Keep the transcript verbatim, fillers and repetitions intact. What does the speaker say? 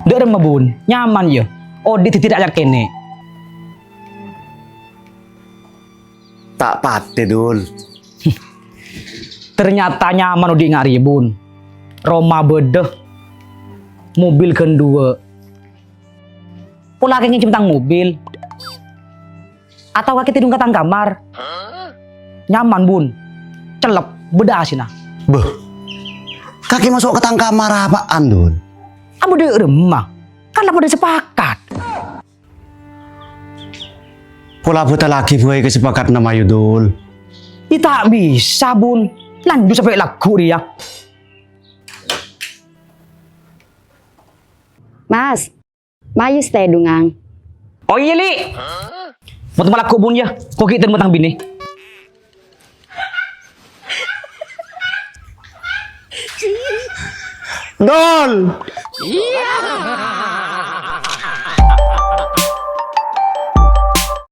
Dâ' remma, Bun? Nyaman, yâ? Odi' dhâddhi ra'yat kènè'. Ta' patè, Dul. Ternyata nyaman odi' nga' rèya, Bun. Roma bâdâ, mobil ghân duwâ'. Pola kakè ngènjhâm tang mobil. Atau kakè tèdung ka tang kamar. Nyaman, Bun. Cellep, bâdâ A C-na. Bâh. Kakè maso' ka tang kamar apaan, Dul? Abâ dâ' remma. Kan la padâ sepakat. Pola bhâtallaghi bhâi kasepakadhânna mayu, Dul. Yâ ta' bisa, Bun. Lanjut sampè' lagghu' rèya. Mas, mayu satèdungan. Oh iyâ, Li. Moto malagghu', Bun, yâ. Ko' ghi' tèmmo tang binè. Dol.